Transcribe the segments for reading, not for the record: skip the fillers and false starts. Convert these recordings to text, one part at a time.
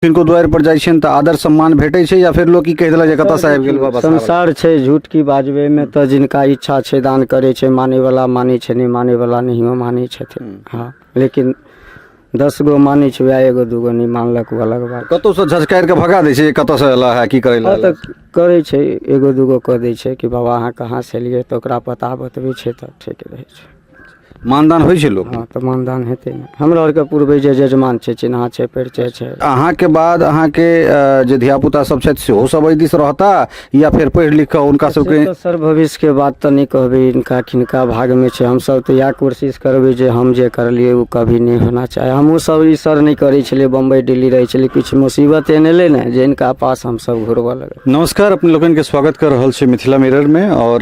किनको दुआरि पर जाइ छियनि तऽ आदर सम्मान भेटै छै या फेर लोक ई कहि देलक जे कतऽसँ आबि गेल बाबा संसार छै झूठ की बाजबै मे तऽ जिनका इच्छा छै दान करै छै मानै वला मानै छै नहि मानै वला नहियो मानै छथिन। हँ, लेकिन 10 गो मानै छै, वएह एगो दूगो नहि मानलक, ओ अलग बात। कतहुसँ झझकारि कऽ भगा दै छै जे कतऽसँ एला है, की करै लए? तऽ करै छै, एगो दूगो कऽ दै छै कि बाबा अहाँ कहाँसँ एलियै, तऽ ओकरा पता बतबै छै तऽ ठीक रहै छै। मानदान होइ छै लोक? हँ, तऽ मानदान हेतै ने। हमरा आरके पूर्वे जे जजमान छै, चिन्हा छै, परिचय छै। अहाँके बाद अहाँके जे धियापुता सब छथि सेहो सब एहि दिस रहता या फेर पढ़ि लिख कऽ हुनका सबके? तऽ सर भविष्यके बात तऽ नहि कहबै, हिनका किनका भागमे छै। हमसब तऽ इएह कोशिश करबै जे हम जे करलियै ओ कभी नहि होना चाही। हमहूँ सब ई सर नहि करै छलियै, बम्बई दिल्ली रहै छलियै, किछु मुसीबत एहन एलै ने जे हिनका पास हमसब घुरबऽ लगलियै। नमस्कार, अपने लोकनिके स्वागत कऽ रहल छी मिथिला मिररमे आओर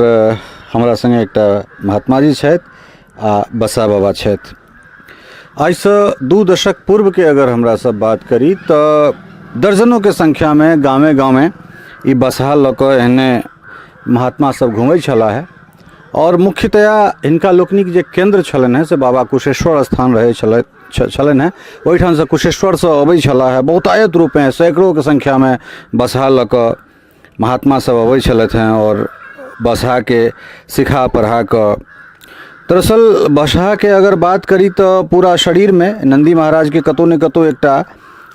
हमरा सङ्गे एकटा महात्मा जी छथि आ बसा बाबा छथि। आइसँ 2 दशक पूर्वके अगर हमरा सब बात करी तऽ दर्जनोके संख्यामे गामे गामे ई बसहा लऽ कऽ एहने महात्मा सब घुमै छलाह हे आओर मुख्यतया हिनका लोकनिक जे केन्द्र छलनि हेँ से बाबा कुशेश्वर स्थान रहै छलथि छलनि हेँ। ओहिठामसँ कुशेश्वरसँ अबै छलाह हे बहुतायत रूपेँ सैकड़ोके संख्यामे बसहा लऽ कऽ महात्मा सब अबै छलथि हेँ आओर बसहाके सिखा पढ़ा कऽ। दरअसल बसहाके अगर बात करी तऽ पूरा शरीरमे नन्दी महाराजके कतहु ने कतहु एकटा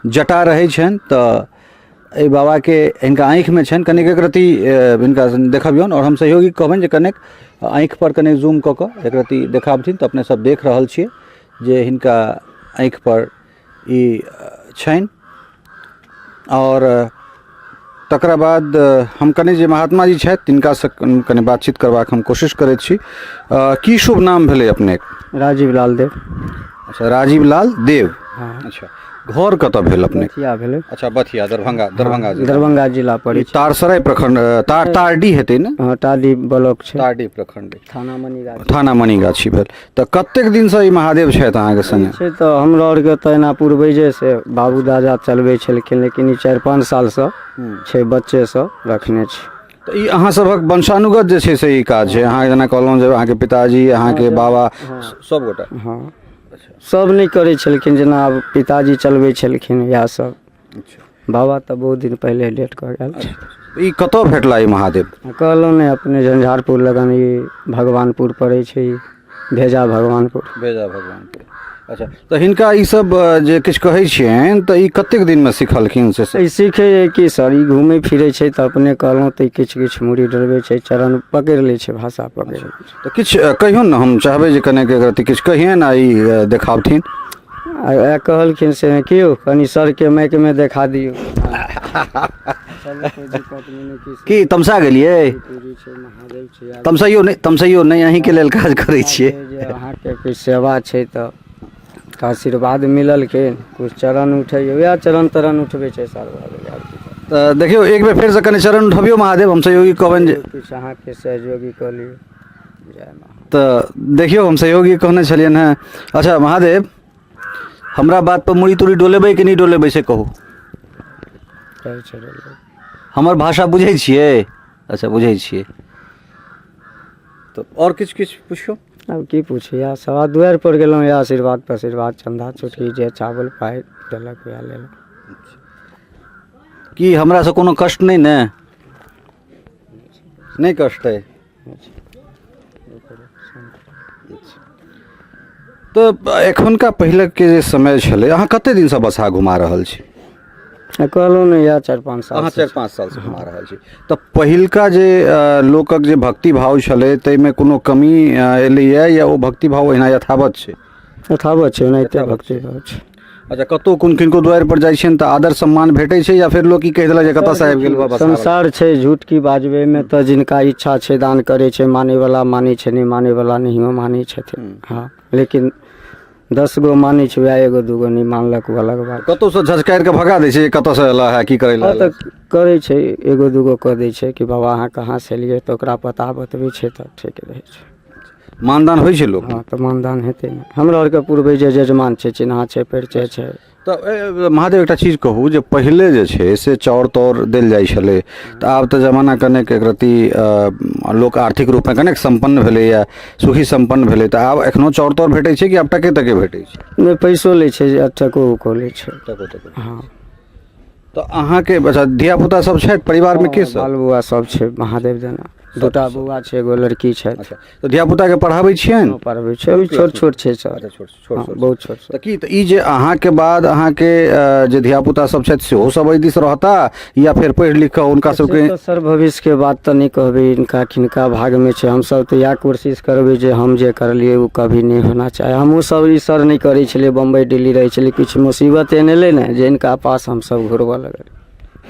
जटा रहै छनि, तऽ एहि बाबाके हिनका आँखिमे छनि। कनिक एक रत्ती हिनका देखबियौन आओर हम सहयोगी कहबनि जे कनिक आँखिपर कनि जूम कऽ कऽ एक रत्ती देखाबथिन। तऽ अपने सब देख रहल छियै जे हिनका आँखिपर ई छनि। आओर तकरा बाद हम कनि जे महात्मा जी छथि तिनकासँ कनि बातचीत करबाक हम कोशिश करैत छी। की शुभ नाम भेलै अपनेक? राजीव लाल देव। अच्छा, राजीव लाल देव। हँ। अच्छा, घर कतऽ भेल अपने? बथिया भेलै। अच्छा, बथिया, दरभंगा? दरभंगा जिला। दरभंगा जिला पड़ै छै। तारसराय प्रखंड, तारडी हेतै ने? हँ, तारडी ब्लॉक छै। तारडी प्रखंड। थाना मनीगाछी। थाना मनीगाछी भेल। तऽ कतेक दिनसँ ई महादेव छथि अहाँके संगे? छै तऽ हमरा आरके तऽ एना पूर्वजे से बाबू दादा चलबै छलखिन, लेकिन ई 4-5 सालसँ छै, बच्चेसँ रखने छै। तऽ ई अहाँ सभक वंशानुगत जे छै से ई काज छै? अहाँ जेना कहलहुँ जे अहाँके पिताजी, अहाँके बाबा, सब गोटा? हँ, सब नहि करै छलखिन, जेना आब पिताजी चलबै छलखिन इएह सब। बाबा तऽ बहुत दिन पहिले डेथ कऽ गेल छै। ई कतऽ भेटला ई महादेव? कहलहुँ ने, अपने झंझारपुर लगन ई भगवानपुर पड़ै छै, ई भेजा भगवानपुर। भेजा भगवानपुर। अच्छा, तऽ हिनका ई सब जे किछु कहै छियनि तऽ ई कतेक दिनमे सिखलखिन से? ई सीखै है कि सर, ई घूमै फिरै छै तऽ अपने कहलहुँ तऽ किछु किछु मुड़ी डोलबै छै, चरण पकड़ि लै छै, भाषा पकड़ि लै छै। तऽ किछु कहियौन ने, हम चाहबै जे कनेक एकरत्ती किछु कहियनि आ ई देखाबथिन। आ कहलखिन से कि यौ कनि सरके माइकमे देखा दियौ। चलू, कोइ दिक्कत नहि ने। की तमसा गेलियै? महादेव छै। तमसैयो नहि, तमसैयो नहि, अहीँके लेल काज करै छियै। जे अहाँके किछु सेवा छै तऽ आशीर्वाद मिललखिन, किछु चरण उठैयौ, वएह चरण तरन उठबै छै सर, भऽ गेलै, आर की। तऽ देखियौ, एक बेर फेरसँ कनि चरण उठबियौ महादेव। हम सहयोगी कहबनि जे किछु अहाँके सहयोगी कऽ लियौ। जय महा। तऽ देखियौ, हम सहयोगी कहने छलियनि हेँ। अच्छा महादेव, हमरा बात पर मुड़ी तुड़ी डोलेबै कि नहि डोलेबै से कहू। कहै छै डोलेबै। हमर भाषा बुझै छियै? अच्छा, बुझै छियै। तऽ आओर किछु किछु पुछियौ। आब की पूछी, इएह सवा दुआरि पर गेलहुँ, इएह आशीर्वाद पशीर्वाद, चन्दा चुटकी जे चावल पाइ देलक वएह लेलहुँ। की हमरासँ कोनो कष्ट नहि ने? नहि कष्ट अइ? तऽ एखुनका पहिलके जे समय छलै, अहाँ कते दिनसँ बसहा घुमा रहल छी? कहलहुँ ने, इएह 4-5 साल। अहाँ 4-5 सालसँ घुमा रहल छी, तऽ पहिलका जे लोकक जे भक्ति भाव छलै ताहिमे कोनो कमी एलैए या ओ भक्ति भाव ओहिना यथावत छै? यथावत छै, ओनाहिते भक्ति भाव छै। अच्छा, कतहु कोन किनको दुआरि पर जाइ छियनि तऽ आदर सम्मान भेटै छै या फेर लोक ई कहि देलक जे कतऽसँ आबि गेल बाबा? संसार छै, झूठ की बाजबै मे तऽ जिनका इच्छा छै दान करै छै, मानै वला मानै छै, नहि मानै वला नहियो मानै छथिन। हँ, लेकिन 10 गो मानै छै, वएह एगो दूगो नहि मानलक, ओ अलग बात। कतहुसँ झझकारि कऽ भगा दै छै जे कतऽसँ एला है, की करै लए? तऽ करै छै, एगो दूगो कऽ दै छै कि बाबा अहाँ कहाँसँ एलियै, तऽ ओकरा पता बतबै छै तऽ ठीक रहै छै। मानदान होइ छै लोक? हँ, तऽ मानदान हेतै ने। हमरा आरके पूर्वे जे जजमान छै, चिन्हा छै, परिचय छै। तऽ महादेव, एकटा चीज कहू जे पहिले जे छै से चाउर ताउर देल जाइ छलै, तऽ आब तऽ जमाना कनेक एक रत्ती लोक आर्थिक रूपमे कनेक सम्पन्न भेलैए, सुखी सम्पन्न भेलै, तऽ आब एखनो चाउर ताउर भेटै छै कि आब टके तके भेटै छै? नहि, पैसो लै छै आ टको उको लै छै। टको तको? हँ। तऽ अहाँके अच्छा धियापुता सब छथि परिवारमे के सब? बाल बौआ सब छै महादेव जेना, 2टा बौआ छै, एगो लड़की छथि। अच्छा, तऽ धियापुताके पढ़ाबै छियनि? पढ़बै छै, अभी छोट छोट छै सर। अच्छा, छोट छोट, हँ, छोट। बहुत छोट तऽ की तऽ ई जे अहाँके बाद अहाँके जे धियापुता सब छथि सेहो सब एहि दिस रहता या फेर पढ़ि लिख कऽ हुनका सबके? तऽ सर भविष्यके बात तऽ नहि कहबै, हिनका किनका भागमे छै। हमसब तऽ इएह कोशिश करबै जे हम जे करलियै ओ कभी नहि होना चाही। हमहूँ सब ई सर नहि करै छलियै, बम्बई दिल्ली रहै छलियै, किछु मुसीबत एहन एलै ने जे हिनका पास हमसब घुरबऽ लगलियै।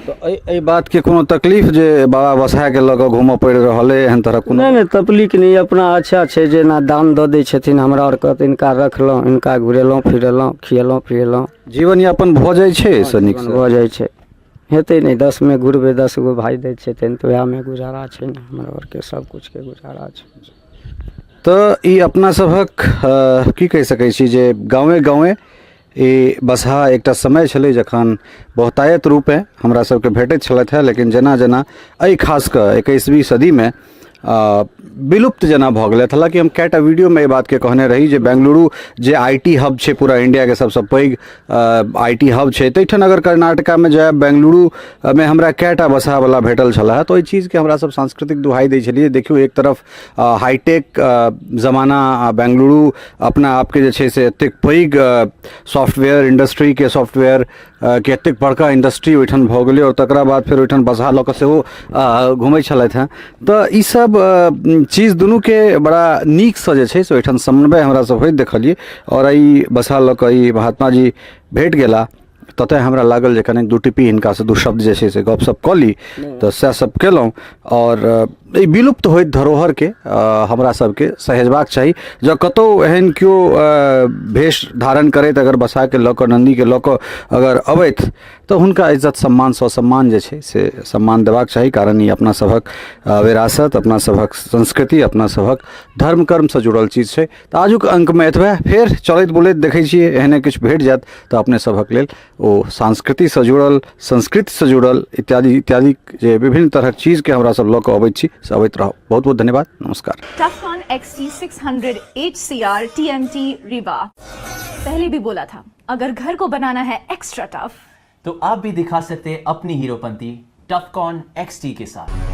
तऽ एहि बातके कोनो तकलीफ जे बाबा बसहाके लऽ कऽ घूमऽ पड़ि रहल अइ, एहन तरहक कोनो? नहि नहि, तकलीफ नहि, अपना अच्छा छै। जेना दान दऽ दै छथिन हमरा आरके तऽ हिनका रखलहुँ, हिनका घुरेलहुँ फिरेलहुँ, खिएलहुँ पिएलहुँ, जीवन यापन भऽ जाइ छै एहिसँ नीकसँ? भऽ जाइ छै। हेतै नहि, 10मे घुरबै 10 गो भाय दै छथिन तऽ उएहमे गुजारा छै ने, हमरा आरके सबकिछुके गुजारा छै। तऽ ई अपना सभक की कहि सकै छी जे गाँवे गाँवे ई बसहा एकटा समय छलै जखन बहुतायत रूपेँ हमरा सबके भेटैत छलथि हेँ, लेकिन जेना जेना एहि खास कऽ 21वीं सदीमे विलुप्त जेना भऽ गेलथि। हालाँकि हम कएटा वीडियोमे एहि बातके कहने रही जे बेंगलुरु जे I T hub छै, पूरा इंडियाके सबसँ पैघ I T hub छै, ताहिठाम अगर कर्नाटकामे जायब, बेंगलुरुमे हमरा कएटा बसहावला भेटल छलए। तऽ ओहि चीजके हमरा सब सांस्कृतिक दुहाइ दै छलियै, देखियौ एक तरफ हाईटेक जमाना आ बेंगलुरु अपना आपके जे छै से एतेक पैघ सॉफ्टवेयर इंडस्ट्रीके सॉफ्टवेयर के एतेक बड़का इंडस्ट्री ओहिठाम भऽ गेलै, आओर तकरा बाद फेर ओहिठाम बसहा लऽ कऽ सेहो घुमै छलथि हेँ। तऽ ईसब चीज दुनूके बड़ा नीकसँ जे छै से ओहिठाम समन्वय हमरा सब होइत देखलियै। आओर एहि बसहा लऽ कऽ ई महात्मा जी भेट गेला, ततऽ हमरा लागल जे कनि दू टिप्पी हिनकासँ दू शब्द जे छै से गपशप कऽ ली, तऽ सएह सब केलहुँ। आओर एहि विलुप्त होइत धरोहरके हमरा सबके सहेजबाक चाही। जँ कतहु एहन केओ भेष धारण करैत अगर बसाके लऽ कऽ नन्दीके लऽ कऽ अगर अबथि तऽ हुनका इज्जत सम्मान ससम्मान जे छै से सम्मान देबाक चाही, कारण ई अपना सभक विरासत, अपना सभक संस्कृति, अपना सभक धर्म कर्मसँ जुड़ल चीज छै। तऽ आजुक अङ्कमे एतबे, फेर चलैत बुलैत देखै छियै एहने किछु भेट जायत तऽ अपने सभक लेल ओ संस्कृतिसँ जुड़ल, संस्कृतिसँ जुड़ल इत्यादि इत्यादि जे विभिन्न तरहक चीजके हमरा सब लऽ कऽ अबैत छी से अबैत रहब। बहुत बहुत धन्यवाद, नमस्कार। Tufcon XT600 HCR TMT Rewa। पहले भी बोला था, अगर घर को बनाना है एक्स्ट्रा टफ तो आप भी दिखा सकते हैं अपनी हीरोपंती टफकॉन XT के साथ।